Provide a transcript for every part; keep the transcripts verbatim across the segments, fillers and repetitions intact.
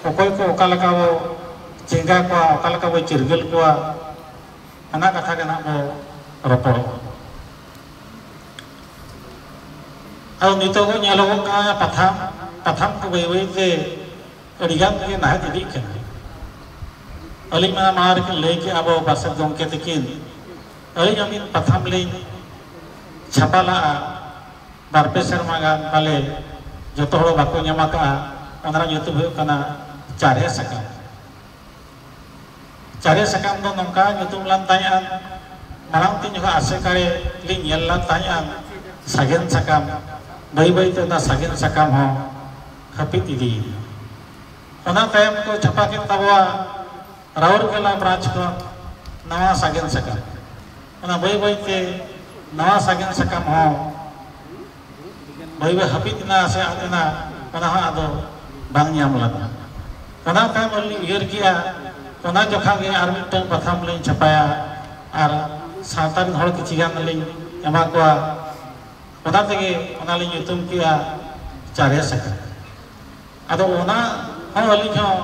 ᱚᱠᱚᱭ ᱠᱚ ᱚᱠᱟ ᱞᱮᱠᱟ ᱵᱚ ᱪᱮᱸᱜᱟ ᱠᱚᱣᱟ, ᱚᱠᱟ ᱞᱮᱠᱟ ᱵᱚ ᱪᱤᱨᱜᱟᱹᱞ ᱠᱚᱣᱟ, ᱚᱱᱟ ᱠᱟᱛᱷᱟ ᱜᱮ ᱱᱟᱜ ᱵᱚ ᱨᱚᱯᱚᱲᱚᱜᱼᱟ᱾ ᱟᱫᱚ ᱱᱤᱛᱚᱜ ᱧᱮᱞᱚᱜᱚᱜ ᱠᱟᱱᱟ ᱯᱟᱛᱷᱟᱢ, ᱯᱟᱛᱷᱟᱢ ᱠᱚ ᱵᱟᱹᱭ ᱵᱟᱹᱭ ᱛᱮ ᱟᱹᱰᱤ ᱜᱟᱱ ᱜᱮ ᱱᱟᱦᱟᱜ ᱤᱫᱤᱜ ᱠᱟᱱᱟ᱾ ᱟᱹᱞᱤᱧ ᱢᱟ ᱢᱟᱲᱟᱝ ᱨᱮᱠᱤᱱ ᱞᱟᱹᱭ ᱠᱮᱜᱼᱟ ᱟᱵᱚ ᱯᱟᱨᱥᱮᱛ ᱜᱚᱢᱠᱮ ᱛᱟᱹᱠᱤᱱ, ᱟᱹᱞᱤᱧ ᱦᱚᱸ ᱢᱤᱫ ᱯᱟᱛᱷᱟᱢ ᱞᱤᱧ ᱪᱷᱟᱯᱟ ᱞᱟᱜᱼᱟ, ᱵᱟᱨ ᱯᱮ ᱥᱮᱨᱢᱟ ᱜᱟᱱ ᱯᱟᱞᱮ ᱡᱚᱛᱚ ᱦᱚᱲ ᱵᱟᱠᱚ ᱧᱟᱢ ᱟᱠᱟᱜᱼᱟ᱾ ᱚᱱᱟ ᱨᱮᱱᱟᱜ ᱧᱩᱛᱩᱢ ᱦᱩᱭᱩᱜ ᱠᱟᱱᱟ ᱪᱟᱨᱮ ᱥᱟᱠᱟᱢ᱾ ᱪᱟᱨᱮ ᱥᱟᱠᱟᱢ ᱫᱚ ᱱᱚᱝᱠᱟ ᱧᱩᱛᱩᱢ ᱞᱮᱱ ᱛᱟᱦᱮᱸᱫᱼᱟ, ᱢᱟᱲᱟᱝ ᱛᱮ ᱡᱚᱠᱷᱚᱱ ᱟᱥᱮᱠᱟ ᱨᱮ ᱞᱤᱧ ᱧᱮᱞ ᱞᱮᱱ ᱛᱟᱦᱮᱸᱫᱼᱟ, ᱥᱟᱜᱮᱱ ᱥᱟᱠᱟᱢ, ᱵᱟᱹᱭ ᱵᱟᱹᱭ ᱛᱮ ᱚᱱᱟ ᱥᱟᱜᱮᱱ ᱥᱟᱠᱟᱢ ᱦᱚᱸ ᱦᱟᱹᱯᱤᱫ ᱤᱫᱤᱭᱮᱱᱟ᱾ ᱚᱱᱟ ᱛᱟᱭᱚᱢ ᱠᱚ ᱪᱷᱟᱯᱟ ᱠᱮᱫ ᱛᱟᱵᱚᱣᱟ ᱨᱟᱣᱩᱨᱠᱮᱞᱟ ᱵᱨᱟᱧᱪ ᱠᱷᱚᱱ ᱱᱟᱣᱟ ᱥᱟᱜᱮᱱ ᱥᱟᱠᱟᱢ᱾ ᱚᱱᱟ ᱵᱟᱹᱭ ᱵᱟᱹᱭ ᱛᱮ ᱱᱟᱣᱟ ᱥᱟᱜᱮᱱ ᱥᱟᱠᱟᱢ ᱦᱚᱸ ᱵᱟᱹᱭ ᱵᱟᱹᱭ ᱦᱟᱹᱯᱤᱫ ᱮᱱᱟ ᱥᱮ ᱟᱫ ᱮᱱᱟ, ᱚᱱᱟ ᱦᱚᱸ ᱟᱫᱚ ᱵᱟᱝ ᱧᱟᱢ ᱞᱮᱱᱟ᱾ ᱚᱱᱟ ᱛᱟᱭᱚᱢ ᱟᱹᱞᱤᱧ ᱩᱭᱦᱟᱹᱨ ᱠᱮᱜᱼᱟ, ᱚᱱᱟ ᱡᱚᱠᱷᱟ ᱜᱮ ᱟᱨ ᱢᱤᱫᱴᱟᱝ ᱯᱟᱛᱷᱟᱢ ᱞᱤᱧ ᱪᱷᱟᱯᱟᱭᱟ ᱟᱨ ᱥᱟᱶᱛᱟ ᱨᱮᱱ ᱦᱚᱲ ᱠᱤᱪᱷᱤ ᱜᱟᱱ ᱞᱤᱧ ᱮᱢᱟ ᱠᱚᱣᱟ᱾ ᱚᱱᱟ ᱛᱮᱜᱮ ᱚᱱᱟ ᱞᱤᱧ ᱧᱩᱛᱩᱢ ᱠᱮᱜᱼᱟ ᱪᱟᱨᱮ ᱥᱟᱠᱟᱢ᱾ ᱟᱫᱚ ᱚᱱᱟ ᱦᱚᱸ ᱟᱹᱞᱤᱧ ᱦᱚᱸ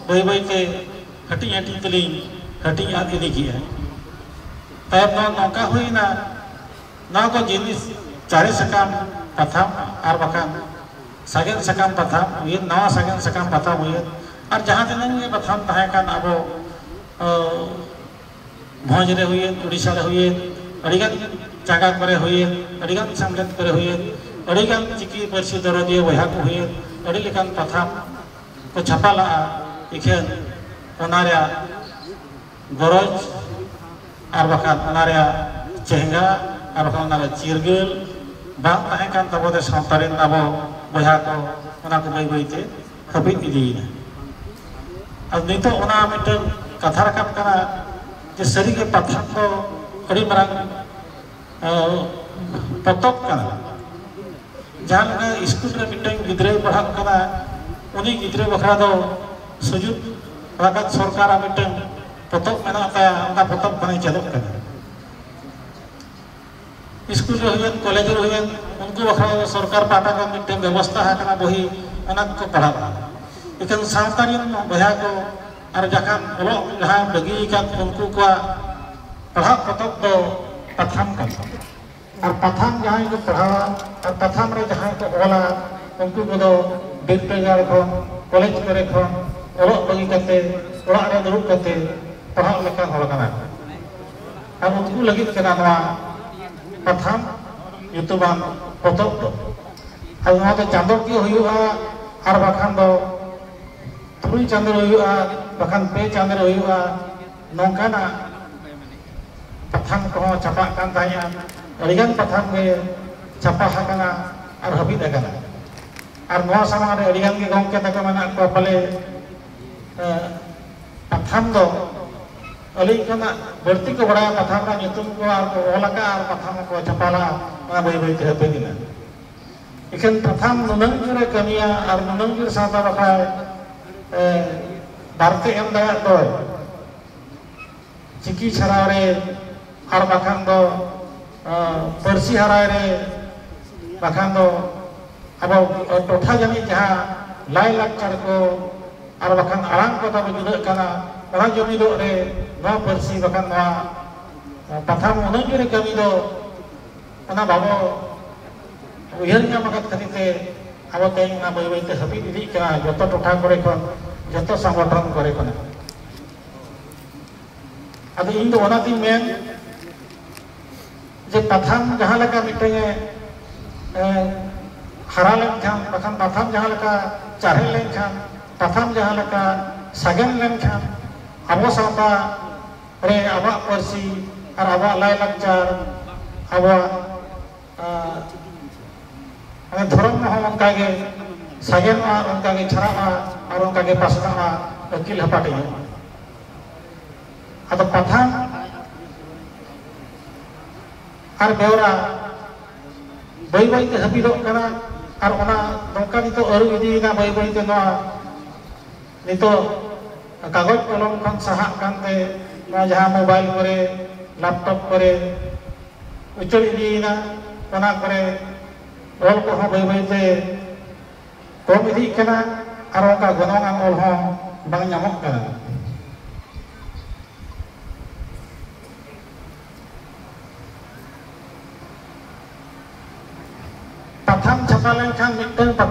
ᱵᱟᱹᱭ ᱵᱟᱹᱭ ᱛᱮ ᱦᱟᱹᱴᱤᱧ ᱦᱟᱹᱴᱤᱧ ᱛᱮᱞᱤᱧ ᱦᱟᱹᱴᱤᱧ ᱟᱫ ᱤᱫᱤ ᱠᱮᱜᱼᱟ᱾ ᱛᱟᱭᱚᱢ ᱫᱚ ᱱᱚᱝᱠᱟ ᱦᱩᱭᱱᱟ, ᱱᱚᱣᱟ ᱠᱚ ᱡᱤᱱᱤᱥ ᱪᱟᱨᱮ ᱥᱟᱠᱟᱢ ᱯᱟᱛᱷᱟᱢ ᱟᱨ ᱵᱟᱠᱷᱟᱱ ᱥᱟᱜᱮᱱ ᱥᱟᱠᱟᱢ ᱯᱟᱛᱷᱟᱢ ᱦᱩᱭᱮᱱ, ᱱᱟᱣᱟ ᱥᱟᱜᱮᱱ ᱥᱟᱠᱟᱢ ᱯᱟᱛᱷᱟᱢ ᱦᱩᱭᱮᱱ, ᱟᱨ ᱡᱟᱦᱟᱸ ᱛᱤᱱᱟᱹᱜ ᱜᱮ ᱯᱟᱛᱷᱟᱢ ᱛᱟᱦᱮᱸ ᱠᱟᱱ ᱟᱵᱚ, ᱚ, ᱵᱷᱚᱸᱡᱽ ᱨᱮ ᱦᱩᱭᱮᱱ, ᱩᱲᱤᱥᱥᱟ ᱨᱮ ᱦᱩᱭᱮᱱ, ᱟᱹᱰᱤᱜᱟᱱ ᱡᱟᱭᱜᱟ ᱠᱚᱨᱮ ᱦᱩᱭᱮᱱ, ᱟᱹᱰᱤᱜᱟᱱ ᱥᱮᱢᱞᱮᱫ ᱠᱚᱨᱮ ᱦᱩᱭᱮᱱ, ᱟᱹᱰᱤᱜᱟᱱ ᱪᱤᱠᱤ ᱯᱟᱹᱨᱥᱤ ᱫᱚᱨᱚᱫᱤᱭᱟᱹ ᱵᱚᱭᱦᱟ ᱠᱚ ᱦᱩᱭᱮᱱ, ᱟᱹᱰᱤ ᱞᱮᱠᱟᱱ ᱯᱟᱛᱷᱟᱢ ᱠᱚ ᱪᱷᱟᱯᱟ ᱞᱟᱜᱼᱟ᱾ ᱤᱠᱷᱟᱹᱱ ᱚᱱᱟ ᱨᱮᱭᱟᱜ ᱜᱚᱨᱚᱡᱽ ᱟᱨ ᱵᱟᱠᱷᱟᱱ ᱚᱱᱟ ᱨᱮᱭᱟᱜ ᱪᱮᱦᱸᱜᱟ ᱟᱨ ᱵᱟᱠᱷᱟᱱ ᱚᱱᱟ ᱨᱮᱭᱟᱜ ᱪᱤᱨᱜᱟᱹᱞ ᱵᱟᱝ ᱛᱟᱦᱮᱸ ᱠᱟᱱ ᱛᱟᱵᱚ ᱛᱮ ᱥᱟᱶᱛᱟ ᱨᱮᱱ ᱟᱵᱚ ᱵᱚᱭᱦᱟ ᱠᱚ ᱚᱱᱟ ᱠᱚ ᱵᱟᱹᱭ ᱵᱟᱹᱭ ᱛᱮ ᱦᱟᱹᱯᱤᱫ ᱤᱫᱤᱭᱮᱱᱟ᱾ ᱟᱨ ᱱᱤᱛᱚᱜ ᱚᱱᱟ ᱢᱤᱫᱴᱟᱝ ᱠᱟᱛᱷᱟ ᱨᱟᱠᱟᱵ ᱠᱟᱱᱟ ᱡᱮ ᱥᱟᱹᱨᱤᱜᱮ ᱯᱟᱛᱷᱟᱢ ᱫᱚ ᱟᱹᱰᱤ ᱢᱟᱨᱟᱝ, ᱮ, ᱯᱚᱛᱚᱵ ᱠᱟᱱᱟ᱾ ᱡᱟᱦᱟᱸ ᱞᱮᱠᱟ ᱥᱠᱩᱞ ᱨᱮ ᱢᱤᱫᱴᱟᱝ ᱜᱤᱫᱽᱨᱟᱹᱭ ᱯᱟᱲᱦᱟᱜ ᱠᱟᱱᱟ, ᱩᱱᱤ ᱜᱤᱫᱽᱨᱟᱹ ᱵᱟᱠᱷᱨᱟ ᱫᱚ ᱥᱩᱡᱳᱜᱽ ᱞᱟᱜᱟᱛ ᱥᱚᱨᱠᱟᱨᱟᱜ ᱢᱤᱫᱴᱟᱝ ᱯᱚᱛᱚᱵ ᱢᱮᱱᱟᱜ ᱛᱟᱭᱟ, ᱚᱱᱟ ᱯᱚᱛᱚᱵ ᱠᱷᱚᱱᱮ ᱪᱮᱫᱚᱜ ᱠᱟᱱᱟ᱾ ᱥᱠᱩᱞ ᱨᱮ ᱦᱩᱭᱮᱱ, ᱠᱚᱞᱮᱡᱽ ᱨᱮ ᱦᱩᱭᱮᱱ, ᱩᱱᱠᱩ ᱵᱟᱠᱷᱨᱟ ᱫᱚ ᱥᱚᱨᱠᱟᱨ ᱯᱟᱦᱴᱟ ᱠᱷᱚᱱ ᱢᱤᱫᱴᱟᱝ ᱵᱮᱵᱚᱥᱛᱷᱟ ᱟᱠᱟᱱᱟ, ᱵᱚᱦᱤ, ᱚᱱᱟ ᱠᱚᱠᱚ ᱯᱟᱲᱦᱟᱜᱼᱟ᱾ ᱮᱠᱷᱮᱱ ᱥᱟᱶᱛᱟ ᱨᱮᱱ ᱵᱚᱭᱦᱟ ᱠᱚ ᱟᱨ ᱡᱟᱦᱟᱸ ᱚᱞᱚᱜ ᱡᱟᱦᱟᱸᱭ ᱵᱟᱹᱜᱤ ᱟᱠᱟᱫ, ᱩᱱᱠᱩ ᱠᱚᱣᱟᱜ ᱯᱟᱲᱦᱟᱜ ᱯᱚᱛᱚᱵ ᱫᱚ ᱯᱟᱛᱷᱟᱢ ᱠᱟᱱ ᱛᱟᱵᱚᱱᱟ᱾ ᱟᱨ ᱯᱟᱛᱷᱟᱢ ᱡᱟᱦᱟᱸᱭ ᱠᱚ ᱯᱟᱲᱦᱟᱣᱟ ᱟᱨ ᱯᱟᱛᱷᱟᱢ ᱨᱮ ᱡᱟᱦᱟᱸᱭ ᱠᱚ ᱚᱞᱟ, ᱩᱱᱠᱩ ᱠᱚᱫᱚ ᱵᱤᱨᱫᱟᱹᱜᱟᱲ ᱠᱷᱚᱱ, ᱠᱚᱞᱮᱡᱽ ᱠᱚᱨᱮ ᱠᱷᱚᱱ ᱚᱞᱚᱜ ᱵᱟᱹᱜᱤ ᱠᱟᱛᱮ ᱚᱲᱟᱜ ᱨᱮ ᱫᱩᱲᱩᱵ ᱠᱟᱛᱮ ᱯᱟᱲᱦᱟᱜ ᱞᱮᱠᱟᱱ ᱦᱚᱲ ᱠᱟᱱᱟ ᱠᱚ᱾ ᱟᱨ ᱩᱱᱠᱩ ᱞᱟᱹᱜᱤᱫ ᱠᱟᱱᱟ ᱱᱚᱣᱟ ᱯᱟᱛᱷᱟᱢ ᱧᱩᱛᱩᱢᱟᱱ ᱯᱚᱛᱚᱵ ᱫᱚ᱾ ᱟᱨ ᱱᱚᱣᱟ ᱫᱚ ᱪᱟᱸᱫᱚᱠᱤᱭᱟᱹ ᱦᱩᱭᱩᱜᱼᱟ, ᱟᱨ ᱵᱟᱠᱷᱟᱱ ᱫᱚ ᱛᱩᱨᱩᱭ ᱪᱟᱸᱫᱚ ᱨᱮ ᱦᱩᱭᱩᱜᱼᱟ, ᱵᱟᱠᱷᱟᱱ ᱯᱮ ᱪᱟᱸᱫᱚ ᱨᱮ ᱦᱩᱭᱩᱜᱼᱟ᱾ ᱱᱚᱝᱠᱟᱱᱟᱜ ᱯᱟᱛᱷᱟᱢ ᱠᱚᱦᱚᱸ ᱪᱷᱟᱯᱟᱜ ᱠᱟᱱ ᱛᱟᱦᱮᱸᱫᱼᱟ᱾ ᱟᱹᱰᱤᱜᱟᱱ ᱯᱟᱛᱷᱟᱢ ᱜᱮ ᱪᱷᱟᱯᱟ ᱟᱠᱟᱱᱟ ᱟᱨ ᱦᱟᱹᱯᱤᱫ ᱟᱠᱟᱱᱟ᱾ ᱟᱨ ᱱᱚᱣᱟ ᱥᱟᱢᱟᱝ ᱨᱮ ᱟᱹᱰᱤᱜᱟᱱ ᱜᱮ ᱜᱚᱢᱠᱮ ᱛᱟᱠᱚ ᱢᱮᱱᱟᱜ ᱠᱚᱣᱟ, ᱯᱟᱞᱮ ᱮ, ᱯᱟᱛᱷᱟᱢ ᱫᱚ ᱟᱹᱞᱤᱧ ᱠᱷᱚᱱᱟᱜ ᱵᱟᱹᱲᱛᱤ ᱠᱚ ᱵᱟᱲᱟᱭᱟ, ᱯᱟᱛᱷᱟᱢ ᱨᱮᱱᱟᱜ ᱧᱩᱛᱩᱢ ᱠᱚ ᱟᱨ ᱠᱚ ᱚᱞ ᱟᱠᱟᱫᱼᱟ ᱟᱨ ᱯᱟᱛᱷᱟᱢ ᱠᱚ ᱪᱷᱟᱯᱟ ᱞᱟᱜᱼᱟ, ᱚᱱᱟ ᱵᱟᱹᱭ ᱵᱟᱹᱭ ᱛᱮ ᱦᱟᱹᱯᱤᱫ ᱮᱱᱟ᱾ ᱮᱠᱷᱮᱱ ᱯᱟᱛᱷᱟᱢ ᱱᱩᱱᱟᱹᱝ ᱡᱳᱨᱮ ᱠᱟᱹᱢᱤᱭᱟ ᱟᱨ ᱱᱩᱱᱟᱹᱝ ᱡᱳᱨ ᱥᱟᱶᱛᱟ ᱵᱟᱠᱷᱨᱟᱭ ᱮ, ᱵᱟᱨᱛᱮ ᱮᱢ ᱫᱟᱲᱮᱭᱟᱜ ᱫᱚᱭ, ᱪᱤᱠᱤ ᱪᱷᱟᱨᱟᱣ ᱨᱮ ᱟᱨ ᱵᱟᱠᱷᱟᱱ ᱫᱚ ᱮ, ᱯᱟᱹᱨᱥᱤ ᱦᱟᱨᱟᱭ ᱨᱮ, ᱵᱟᱠᱷᱟᱱ ᱫᱚ ᱟᱵᱚ ᱴᱚᱴᱷᱟ ᱡᱟᱹᱱᱤᱡ ᱡᱟᱦᱟᱸ ᱞᱟᱭᱼᱞᱟᱠᱪᱟᱨ ᱠᱚ ᱟᱨ ᱵᱟᱠᱷᱟᱱ ᱟᱲᱟᱝ ᱠᱚ ᱛᱟᱵᱚ ᱡᱩᱫᱟᱹᱜ ᱠᱟᱱᱟ, ᱚᱱᱟ ᱡᱩᱢᱤᱫᱚᱜ ᱨᱮ ᱱᱚᱣᱟ ᱯᱟᱹᱨᱥᱤ ᱵᱟᱠᱷᱟᱱ ᱱᱚᱣᱟ ᱯᱟᱛᱷᱟᱢ ᱩᱱᱟᱹᱝ ᱡᱳᱨᱮ ᱠᱟᱹᱢᱤ ᱫᱚ, ᱚᱱᱟ ᱵᱟᱵᱚ ᱩᱭᱦᱟᱹᱨ ᱧᱟᱢ ᱟᱠᱟᱫ ᱠᱷᱟᱹᱛᱤᱨ ᱛᱮ ᱟᱵᱚ ᱛᱮᱦᱮᱧ ᱚᱱᱟ ᱵᱟᱹᱭ ᱵᱟᱹᱭᱛᱮ ᱦᱟᱹᱯᱤᱫ ᱤᱫᱤᱜ ᱠᱟᱱᱟ᱾ ᱡᱚᱛᱚ ᱴᱚᱴᱷᱟ ᱠᱚᱨᱮ ᱠᱷᱚᱱ, ᱡᱚᱛᱚ ᱥᱚᱝᱜᱚᱴᱷᱚᱱ ᱠᱚᱨᱮ ᱠᱷᱚᱱᱟᱜ᱾ ᱟᱫᱚ ᱤᱧ ᱫᱚ ᱚᱱᱟᱛᱤᱧ ᱢᱮᱱ ᱡᱮ ᱯᱟᱛᱷᱟᱢ ᱡᱟᱦᱟᱸ ᱞᱮᱠᱟ ᱢᱤᱫᱴᱟᱝ ᱮ, ᱮ, ᱦᱟᱨᱟ ᱞᱮᱱᱠᱷᱟᱱ, ᱵᱟᱠᱷᱟᱱ ᱯᱟᱛᱷᱟᱢ ᱡᱟᱦᱟᱸ ᱞᱮᱠᱟ ᱪᱟᱨᱦᱮᱫ ᱞᱮᱱᱠᱷᱟᱱ, ᱯᱟᱛᱷᱟᱢ ᱡᱟᱦᱟᱸ ᱞᱮᱠᱟ ᱥᱟᱜᱮᱱ ᱞᱮᱱᱠᱷᱟᱱ, ᱟᱵᱚ ᱥᱟᱶᱛᱟ ᱨᱮ ᱟᱵᱚᱣᱟᱜ ᱯᱟᱹᱨᱥᱤ ᱟᱨ ᱟᱵᱚᱣᱟᱜ ᱞᱟᱭᱼᱞᱟᱠᱪᱟᱨ, ᱟᱵᱚᱣᱟᱜ ᱟᱨ ᱢᱟᱱᱮ ᱫᱷᱚᱨᱚᱢ ᱦᱚᱸ ᱚᱱᱠᱟ ᱜᱮ ᱥᱟᱜᱮᱱᱚᱜᱼᱟ, ᱚᱱᱠᱟ ᱜᱮ ᱪᱷᱟᱨᱟᱜᱼᱟ, ᱟᱨ ᱚᱱᱠᱟ ᱜᱮ ᱯᱟᱥᱱᱟᱜᱼᱟ, ᱟᱹᱠᱤᱞ ᱦᱟᱯᱟᱴᱤᱧᱚᱜᱼᱟ᱾ ᱟᱫᱚ ᱯᱟᱛᱷᱟᱢ ᱟᱨ ᱵᱮᱣᱨᱟ ᱵᱟᱹᱭ ᱵᱟᱹᱭ ᱛᱮ ᱦᱟᱹᱯᱤᱫᱚᱜ ᱠᱟᱱᱟ᱾ ᱟᱨ ᱚᱱᱟ ᱱᱚᱝᱠᱟ ᱱᱤᱛᱚᱜ ᱟᱹᱨᱩ ᱤᱫᱤᱭᱮᱱᱟ ᱵᱟᱹᱭ ᱵᱟᱹᱭ ᱛᱮ, ᱱᱚᱣᱟ ᱱᱤᱛᱚᱜ ᱠᱟᱜᱚᱡᱽ ᱠᱚᱞᱚᱢ ᱠᱷᱚᱱ ᱥᱟᱦᱟᱜ ᱠᱟᱱᱛᱮ ᱱᱚᱣᱟ ᱡᱟᱦᱟᱸ ᱢᱳᱵᱟᱭᱤᱞ ᱠᱚᱨᱮ, ᱞᱮᱯᱴᱚᱯ ᱠᱚᱨᱮ ᱩᱪᱟᱹᱲ ᱤᱫᱤᱭᱮᱱᱟ, ᱚᱱᱟ ᱠᱚᱨᱮ ᱚᱞ ᱠᱚᱦᱚᱸ ᱵᱟᱹᱭ ᱵᱟᱹᱭ ᱛᱮ ᱠᱚᱢ ᱤᱫᱤᱜ ᱠᱟᱱᱟ᱾ ᱟᱨ ᱚᱱᱠᱟ ᱜᱚᱱᱚᱝ ᱟᱱ ᱚᱞ ᱦᱚᱸ ᱵᱟᱝ ᱧᱟᱢᱚᱜ ᱠᱟᱱᱟ᱾ ᱯᱟᱛᱷᱟᱢ ᱪᱷᱟᱯᱟ ᱞᱮᱱᱠᱷᱟᱱ ᱢᱤᱫᱴᱟᱝ ᱯᱟᱛᱷᱟᱢ